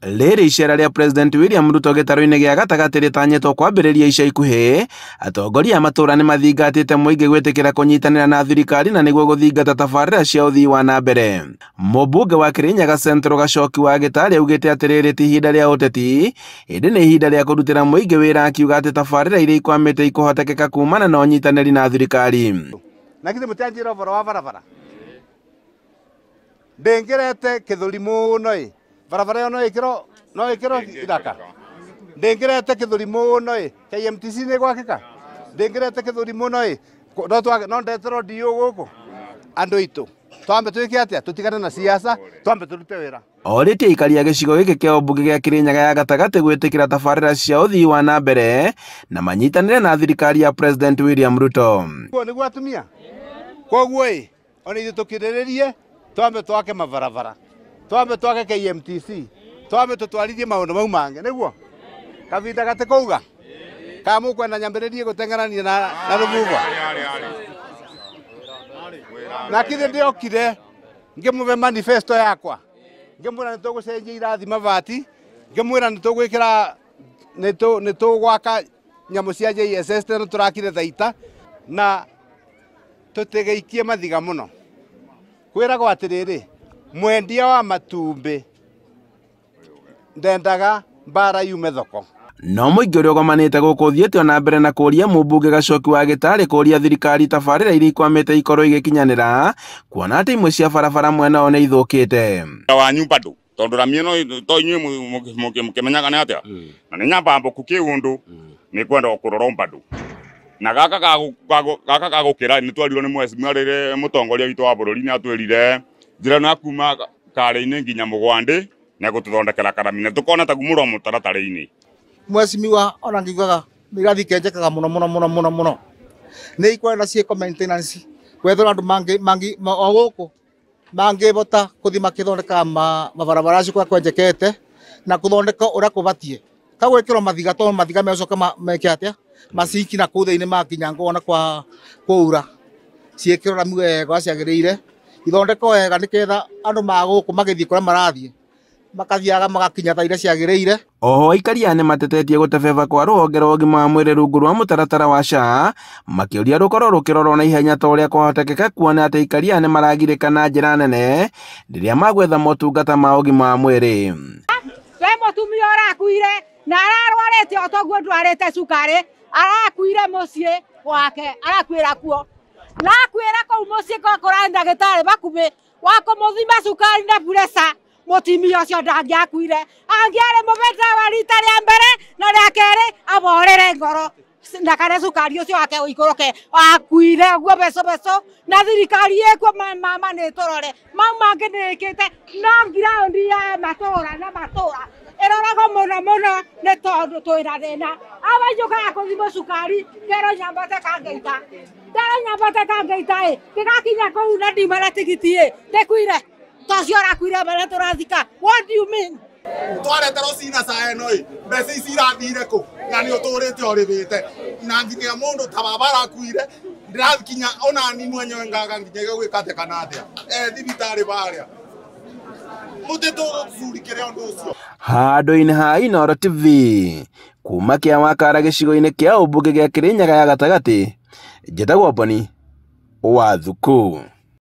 Rĩrĩ icera rĩa President William Ruto gĩtarũ-inĩ gĩa gatagatĩ rĩtanyĩtwo kwambĩrĩria ica ikuhĩ, atongoria a matũũra nĩmathingatĩte mũingĩ gwĩtĩkĩra kũnyitanĩra na thirikari na nĩguo gũthingata tabarĩra cia ũthii wa na mbere. Mũmbunge wa Kirinyaga Central Gacoki wa Gĩtarĩ augĩte atĩ rĩrĩ ti ihinda rĩa ũteti, ĩndĩ nĩ ihinda rĩa kũrutĩra mũingĩ wĩra, akiuga atĩ tabarĩra iria ikwamĩte ikũhotekeka kumana na ũnyitanĩri na thirikari. Na githĩ mũtianjĩra ũhoro wa barabara ndĩngĩrete kĩthũri mũno ĩ barabara ĩyo no ĩkĩrwo ithaka ndĩngĩrete kĩthũri mũno ĩ KMTC nĩ gwakĩka ndĩngĩrete kĩthũri mũno ĩ no ndeterwo ndiũ gũkũ andũ aitũ twambe twĩke atĩa tũtigane na siasa twambe tũrute wĩra. Orĩtie aikari a gĩcigo gĩkĩ kĩa ũmbunge gĩa Kirinyaga ya gatagatĩ gwĩtĩkĩra tabarĩra cia ũthii wa na mbere na manyitanĩre na thirikari ya President William Ruto. Nĩguo atumia koguo ĩ ona ithuĩ tũkirĩrĩrie twambe twake mabarabara twambe twake KMTC twambe tũtwarithie maũndũ mau mangĩ nĩguo kavinda gatĩ ka mũkwenda nyambĩrĩrie gũteng'erania na rũhuho na kithĩ ndĩokire ngĩmũhe manifesto yakwa ngĩmwĩra nĩtũgũcenjia irathi mabati ngĩmwĩra nĩtũgwĩkĩra nĩtũgwaka nyamũ cia JSS tene tũrakire thaita na tũtigaikie mathiga mũno kwĩragwo atĩrĩrĩ mwendia wa matumbĩ ndendaga mbara yume thoko. No mũingĩ ũrĩa ũgomanĩte gũkũ ũthiĩte ona mbere na kũũria mũmbunge Gacoki wa Gĩtarĩ kũũria thirikari tabarĩra iria ikwamĩte ikorwo igĩkinyanĩra kuona atĩ imwe cia barabara mwena ũyũ nĩ ithũkĩte. Wanyu bado tondũ rami ĩno to inyuĩ mũkĩmenyaga nĩ atĩa na nĩ nyambamboku kĩũndũ nĩ kwenda kũrora bado na gaka gagũkĩra nĩ twarirwo nĩ mheshimiwa rĩrĩa mũtongoria witũ wa bũrũri nĩ atwĩrire njĩra ĩno ya kuma Karĩ-inĩ nginya Mũgwandĩ nĩ egũtũthondekera karami na tũkona ta mũro mũtaratara-inĩ. Mheshimiwa ona ngiugaga mĩrathi kenjekaga mũno mũno mũno mũno mũno nĩ ikwenda ciĩko maintenance gwethera andũ mangĩ o gũkũ mangĩbota kũthi makĩthondekaga mabarabara acio kũrĩa kwenjekete na kũthondeka ũrĩa kũbatiĩ kagwĩkĩrwo mathiga tondũ mathiga mecoka meke atĩa macinki na kũu thĩinĩ makinya ngona kwa kũura ciĩkĩrwo rami wega ciagĩrĩire ithondekwo wega nĩgetha andũ ma gũkũ magĩthiĩ kũrĩa marathiĩ makathiaga magakinya tha iria ciagĩrĩire. Oho aikari aya nĩmatetetie gũtebeba kwa rũhonge rwa ũgima wa mwĩrĩ rungu rwa mũtaratara wa SHA makĩũria rũkorwo rũkĩrorwo na ihenya ta ũrĩa kwahotekeka kuona atĩ aikari aya nĩmaragirĩka na njĩra nene rĩrĩa magwetha motungata ma ũgima wa mwĩrĩ. We mũtumia ũrakuire na ararwarĩte o toguo ndwarĩte cukari arakuire mũciĩ wake arakuĩra kuo na akuĩra kũu mũciĩ kũrarĩ ndagĩtarĩ bakubĩ wa kũmũthima cukari na pureca mũtumia ũcio ndangĩakuire angĩarĩ mũbe ndawa rita rĩa mbere na rĩa kerĩ aborere ngoro na kana cukari ũcio wake ũikũrũke akuire ũguo beco beco na thirikari ĩkuo mama nĩ tũrore mau mangĩ nĩ ĩkĩte no ngiraundi ya matũra na matũra ĩroragwo mũno mũno nĩ tondũ twĩna thĩna awainũkaga kũthimwo cukari kero nyambate kangeita ndero nyambate kangeita ĩ gĩgakinya kũu na ndiuma na tigiti ĩ ndĩkuire tocio arakuire mbere tũrathika. What do you mean? Twareterwo cina ca ĩno ĩ mbeca ici irathire kũ na nĩ ũtũrĩte ũrĩhĩte na nginya mũndũ ta baba arakuire ndĩrakinya ona ni mwenyewe ngaga nginya gwĩka atĩa kana atĩa thibitarĩ barĩa mũtĩtũcurikĩre ũndũ ũcio. Handũ-inĩ ha Inooro TV kuma kĩa Wakara gĩcigo-inĩ kĩa ũmbunge gĩa Kirinyaga ya gatagatĩ, njĩtagwo Boni wa Thuku.